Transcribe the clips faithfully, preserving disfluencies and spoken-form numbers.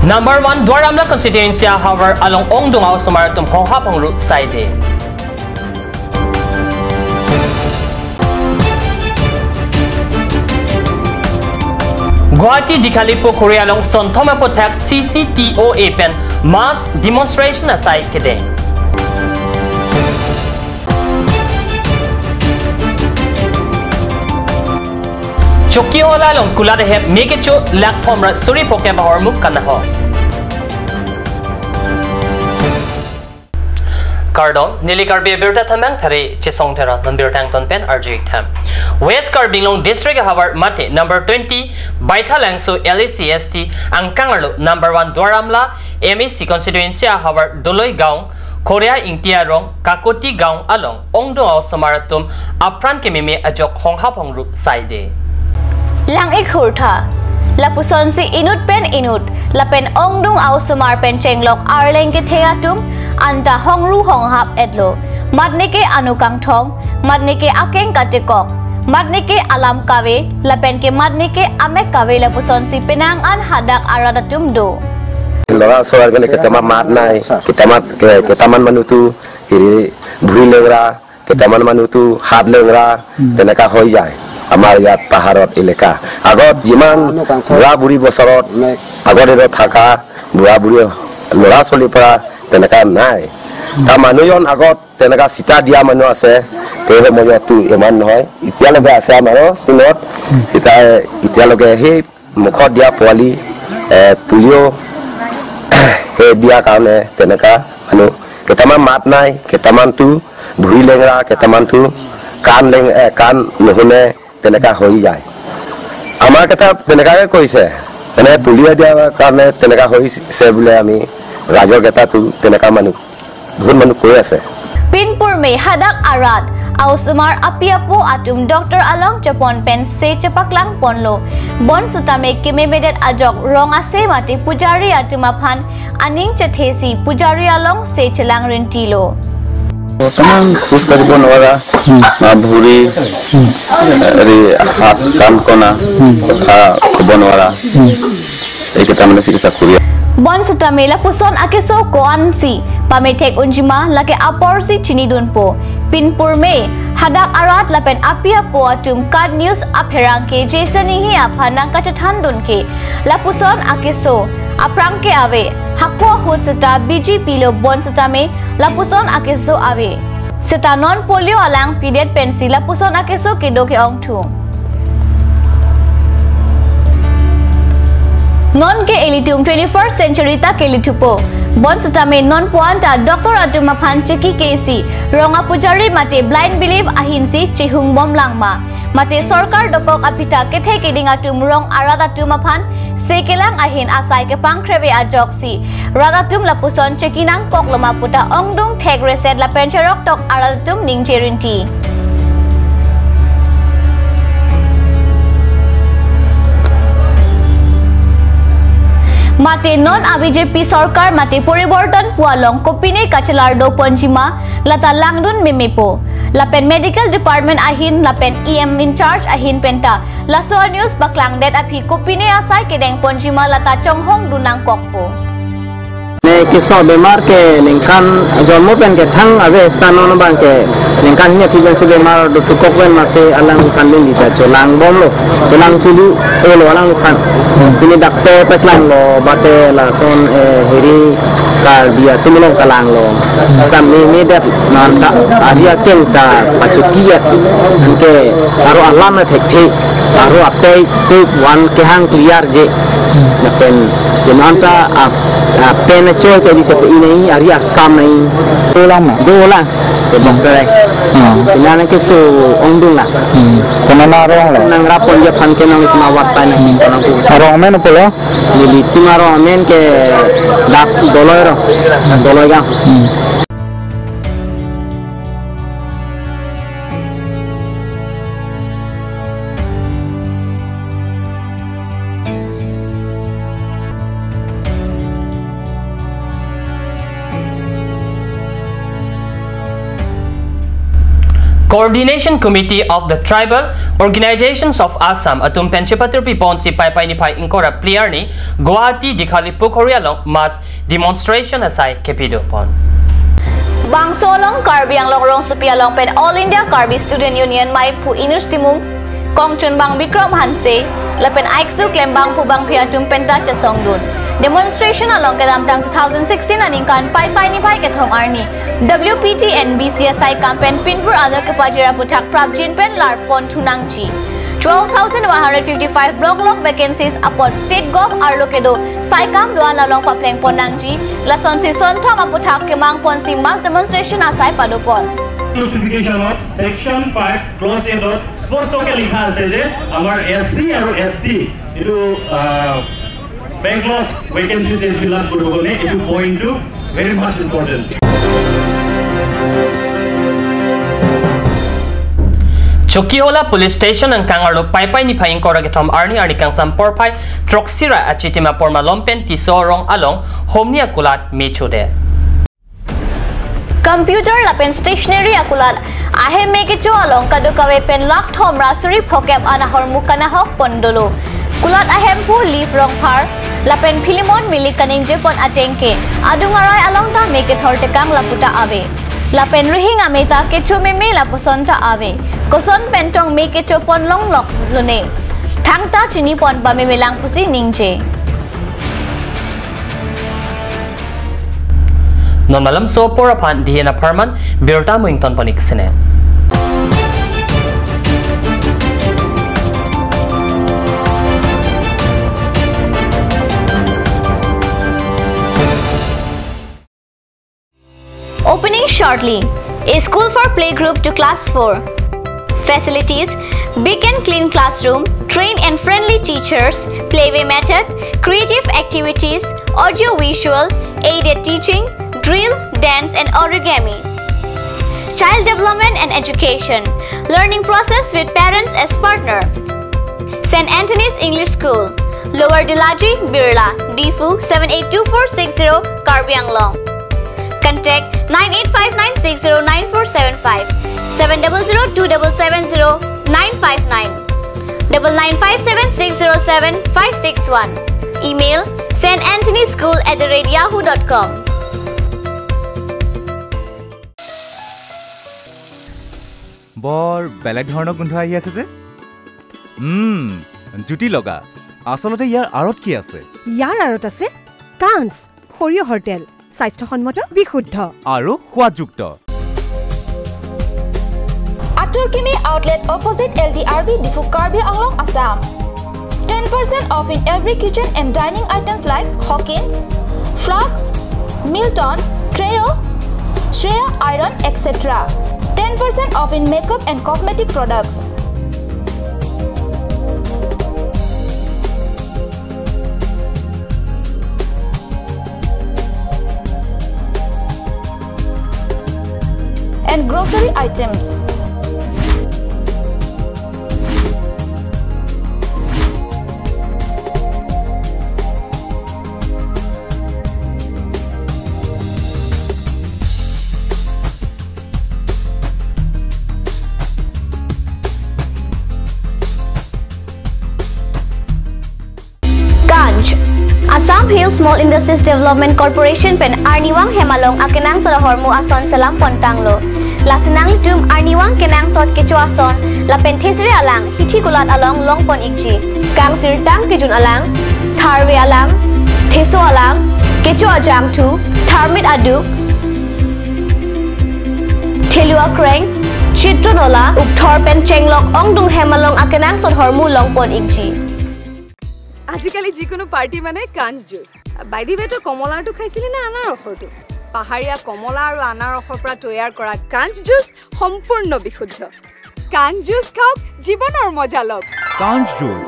Number one Duar Amla constituency ahavar along ongdung a-osomar atum honghap hongru saide. Guwahati Dikhali Pukhuri along sonthom aputhak C C T O A pen mass demonstration asai kedeng. Chokihola along kulat ahep me kecho lakh phongra suri phongkep ahormu kanahok. Kardom, neli Karbi Abirta Thamang Thari Chisong Thera, non birta angton pen arju ik tham. West Karbi Anglong District ahavar mate number twenty Baithalangso L A C S T angkang arlo number one Duar Amla M A C constituency ahavar Doloi Gaon, Khoria Ingti arong, Kakoti Gaon along ongdung a-osomar atum apran kememe ajok honghap hongru saide. Lang-ik hurtha, lapusonsi inut pen inut lapen ongdung a-osomar pen chenglok arleng kethe atum anta hongru honghap etlo. Mat neke anu kangthong, mat neke akeng katekok, mat neke alam kave, lapen ke mat neke amek kave lapusonsi penang an hadak arat atum do. Lora solar kene ketama mat nai, ketama ke, ketaman manutu hiri bhui lengra, ketaman manutu hat lengra, hmm, teneka hoi jai. Amar yat paharot eleka. Agot jiman bura buri bosorot, agot ero thaka bura buri lora soli pra teneka nai. Ta manu jon agot teneka sita dia manu ase, te he moyo tu eman hoi. Itia loge ase amaro sinot, ita itia loge he মুখত দিয়া পোৱালি, এ, পলিঅ', এ, দিয়া কাৰণে তেনেকা মানুহ কেইটামান মাত নাই, কেইটামানতো ভৰি লেংৰা, কেইটামানতো কাণ লেং-, এ, কাণ নুশুনে, তেনেকা হৈ যায়। আমাৰ কেইটা তেনেকাকে কৈছে, মানে পলিঅ' দিয়াৰ কাৰণে তেনেকা হৈছে বোলে আমি ৰাইজৰ কেইটাতো তেনেকা মানুহ। Bhun manu koi ase. Pinpur me hadak arat a-osomar api apo atum doctor along chepon pen se chepaklang ponlo. Bonsitame kememedet ajok rong ase mate pujari atum aphan aning chethesi pujari along se chelang rintilo. Tamang khus ka bon wara, hmm, na bhuri, hmm, ri hat kan kona, hmm, ha bon wara. Hmm. Ekta mane siksa kuriya. Bonsitame lapuson akeso ko-ansi pamethek unjima lake aporsi chinidunpo. Pinpur me hadak arat lapen api apo atum KAT News apherangke Jason Enghi aphan nangkachethandunke. Lapuson akeso aphrangke ave, hako ahut seta B J P lo bonsitame lapuson akeso ave. Seta non polio alang pidet pensi lapuson akeso kedo ke-ongthung. Nonke ilitum twenty-first century ta kelithupo. Bonsitame non puan ta doctor atum aphan chekikesi, rong apujari mate blind belief ahinsi chehungbom langma. Mate sorkar dokok apita kethe keding atum rong arat atum aphan se kelang ahin asai kepangkhreve ajoksi rat atum lapuson chekinangkok loma puta ongdung thek reset lapen cheroktok arat atum ningje rinti. Mate non a-B J P sorkar mate poriborton pu along kopine kachelar do ponjima lata langdun memepo. Lapen medical department ahin lapen E M in charge ahin penta laso a-news paklangdet aphi kopine asai kedeng ponjima lata chonghongdun nangkokpo. Ne keso bemar ke ningkan jonmo pen kethang ave stan non abang ke ningkan hini aphi pensi bemar dothukok pen masi alang kandun dita cholangbomlo, cholang chulu olo alang kan. Pini doctor paklanglo bate lason, eh, hiri Karbi atum along kalanglo. Stam me me det nanta ari akeng ta pachuki ya. Anke aro alam na thekthe, aro apei tu wan kehang clear je. Lapen semanta ap-, apen choi choi di sepe inai ari arsam nai. Dolang ma? Dolang. Ke bok terai. Hmm. Kena nang keso ongdung la. Hmm. Kena na rong lo? Nang rapon dia phan kenang itu mawar sai nang. Hmm. Kena ku. Arong men pulo? Nelitum arong amen ke dak Doloi ro. Doloi Gaon. Hmm. Coordination Committee of the Tribal Organizations of Assam atum pen chepatirpi ponsi Paipai niphai ingkoi ra phli arni Guwahati Dighali Pukhuri along mass demonstration asai kepido pon. Bangso along Karbi Anglong rongsopi along pen All India Karbi Student Union maiphu Inosh Timung, kongchunbang Bikram Hanse, lapen AICSU klembangpo bangpi atum penta chesongdun. Demonstration along kedamtang two thousand sixteen aningkan Paipai niphai kethom arni W P T N B C S I kam pen pinpur alo kepajir aputhak prapjin pen larpon thunangji. Twelve thousand one hundred fifty-five block lok vacancies apot State Gov arlo kedo saikam do-an along papleng pon nangji. Lasonsi sonthom aputhak kemang ponsi mass demonstration asai padopon. Notification of section five clause eight ot স্পষ্টকৈ লিখা আছে যে আমাৰ এছ চি আৰু এছ টি এইটো, আহ, backlog vacancies fill up কৰিব কাৰণে এইটো পইণ্টটো ভেৰি মাছ important. Chokihola Police Station angkang arlo Paipai niphai ingkoi ra kethom arni arni kangsam porphai throksi ra achitim apor malom pen Tisso Rong along humni akulat me chodet. Computer lapen stationery akulat ahem me kecho along kadokave pen lakh thom ra suri phokep an ahormu kanahok pon dolo. Kulat ahemphu Leaf Rongphar lapen Philemon Milik kaningje pon ateng ke adung arai along ta me kethor tekang lapu ta ave. Lapen rihing ame ta kecho meme lapuson ta ave. Koson pen tong me kecho pon longlok lone. Thangta chini pon pameme lang pusi ningje. Non malam so apor aphan dihen apharman birta muington panik sene. Opening shortly. A school for playgroup to class four. Facilities: big and clean classroom, trained and friendly teachers, playway method, creative activities, audio-visual, aided teaching, drill, dance and origami. Child development and education. Learning process with parents as partner. Saint Anthony's English School, Lower Dilaji, Birla, Diphu seven eight two four six zero, Karbi Anglong. Contact nine eight five nine six zero nine four seven five, seven double zero two double seven zero nine five nine, double nine five seven six zero seven five six one. Email saint anthony school at the rate yahoo dot com. বৰ বেলেগ ধৰণৰ গোন্ধ আহি আছে যে। উম, জুতি লগা। আচলতে ইয়াৰ আঁৰত কি আছে? ইয়াৰ আঁৰত আছে কাঞ্চ সৰিয়হৰ তেল, স্বাস্থ্যসন্মত, বিশুদ্ধ আৰু সোৱাদযুক্ত। Atur Kimi Outlet, opposite L D R B, Diphu, Karbi Anglong, Assam. Ten percent off in every kitchen and dining items like Hawkins, Flask, Milton, Trio, Shreya Iron, et cetera. Ten percent off in makeup and cosmetic products. And grocery items. Kanj. Assam Hill Small Industries Development Corporation pen arnivang hem along akenangsot ahormu ason selam pontanglo. Lasi nanglitum arnivang kenangsot kecho ason lapen thesere alang hithi kulat along longpon ikji. Kangsirtang kejun alang, tharve alang, theso alang, kecho ajangthu, tharmit aduk, thelu akreng, chitro nola, ukthor pen chenglok ongdung hem along akenangsot ahormu longpon ikji. আজিকালি যিকোনো পাৰ্টি মানে কাঞ্চ juice. By the ৱে, তই কমলাৰটো খাইছিলি নে আনাৰসৰটো? পাহাৰীয়া কমলা আৰু আনাৰসৰ পৰা তৈয়াৰ কৰা কাঞ্চ জুচ সম্পূৰ্ণ বিশুদ্ধ। কাঞ্চ জুচ খাওক, জীৱনৰ মজা লওক। কাঞ্চ জুচ।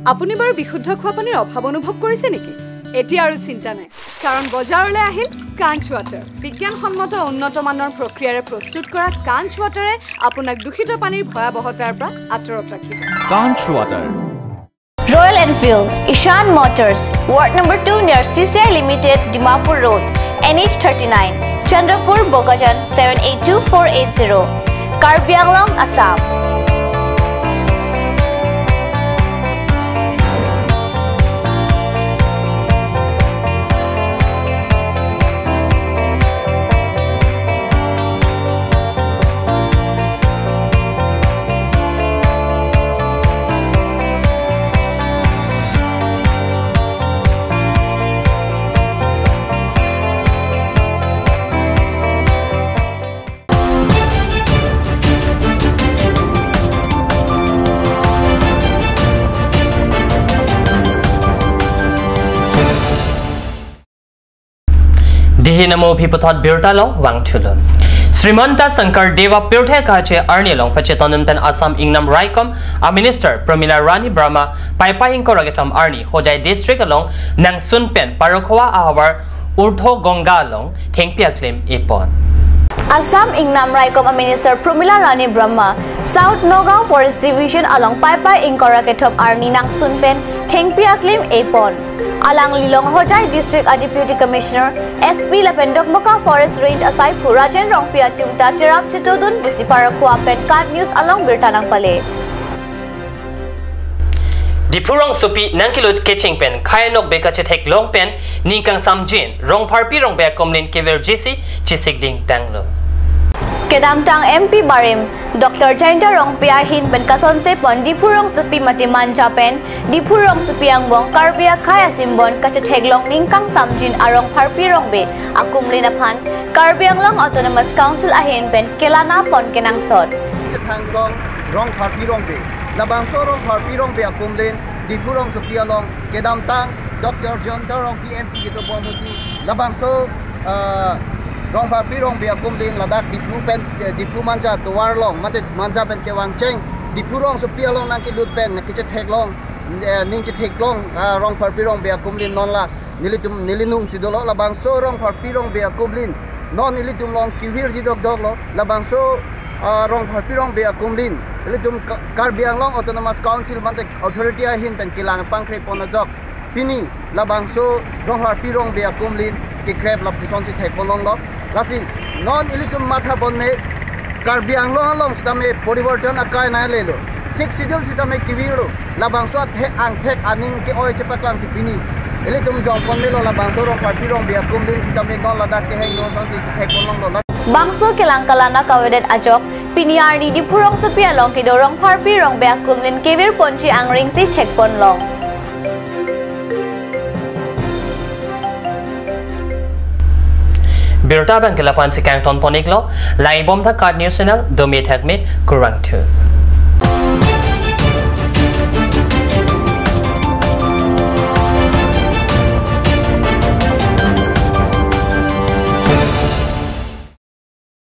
আপুনি বাৰু বিশুদ্ধ খোৱা পানীৰ অভাৱ অনুভৱ কৰিছে নেকি? এতিয়া আৰু চিন্তা নাই, কাৰণ বজাৰলৈ আহিল কাঞ্চ ৱাটাৰ। বিজ্ঞানসন্মত উন্নত মানৰ প্ৰক্ৰিয়াৰে প্ৰস্তুত কৰা কাঞ্চ ৱাটাৰে আপোনাক দূষিত পানীৰ ভয়াৱহতাৰ পৰা আঁতৰত ৰাখিব। Kanch Water. Royal Enfield, Ishan Motors, Ward number two near C C I Limited, Dimapur Road, N H thirty-nine, Chandrapur, Bokajan, seven eight two four eight zero, Karbi Anglong, Assam. Dihi namo aphi puthot birta along vangthulo. Srimanta Shankar Deva pirthe kache arni along pachetonon pen Assam Ingnam Raikom a Minister Pramila Rani Brahma Paipai ingkoi ra kethom arni Hojai district along nangsun pen Parokhowa ahavar Urdho Ganga along thengpi aklim epon. Assam Ingnam Raikom a Minister Pramila Rani Brahma South Nagaon Forest Division along Paipai ingkoi ra kethom arni nangsun pen thengpi aklim epon. Alangli along Hojai District a Deputy Commissioner, S P lapen Dokmoka Forest Range asaiphu Rajen Rongpi atum ta cherap chetodun pusi Parokhowa pen KAT News along birta nangpale. Diphu rongsopi nangkelut kecheng pen khei anokbe kachetheklong pen ning kangsamjin Rongpharpi Rongbe akumlin kevirjisi chesik dingtanglo. Kedamtang M P barim Doctor Jayanta Rongpi ahin pen kasonse pon Diphu rongsopi mate Manja pen Diphu rongsopi angbong Karbi akhei asimbon kachetheklong ning kangsamjin a Rongpharpi Rongbe akumlin aphan Karbi Anglong Autonomous Council ahin pen kelana pon kenangsot. Chethanglong Rongpharpi Rongbe. Labangso Rongpharpi Rongbe akumlin Diphu rongsopi along kedamtang Doctor Jayanta Rongpi M P ketobom pusi labangso, ah, Rongpharpi Rongbe akumlin ladak Diphu pen, eh, Diphu Manja tovar along mate Manja pen kevangcheng Diphu rongsopi along nangkelut pen nangkechetheklong, eh, ning chetheklong, ah, Rongpharpi Rongbe akumlin non la nelitum neli nung si dolo. Labangso Rongpharpi Rongbe akumlin non nelitum along kevirji dokdoklo. Labangso, ah, Rongpharpi Rongbe akumlin nelitum Ka-, Karbi Anglong Autonomous Council mate authority ahin pen kelang pangkre pon ajok pini labangso Rongpharpi Rongbe akumlin kekrep lapuson si thekponlonglo. Lasi non ilitum matha ponme Karbi Anglong along sitame poriborton akai nai lelo. Sixth Schedule sitame kevirlo. Labangso athek angthek aning ke-oi chepaklangsi pini ilitum jongpon melo labangso Rongpharpi Rongbe akumlin sitame non ladak keheng do sonsi thekponlonglo. Bangso kelang kelana kavedet ajok pini arni Diphu rongsopi along kedo Rongpharpi Rongbe akumlin kevirponji angring si thekponlong. Birta abang ke lapu-an si kangtonpon-iklo, langbomtha KAT News Channel, dome thakme, kurvangthu.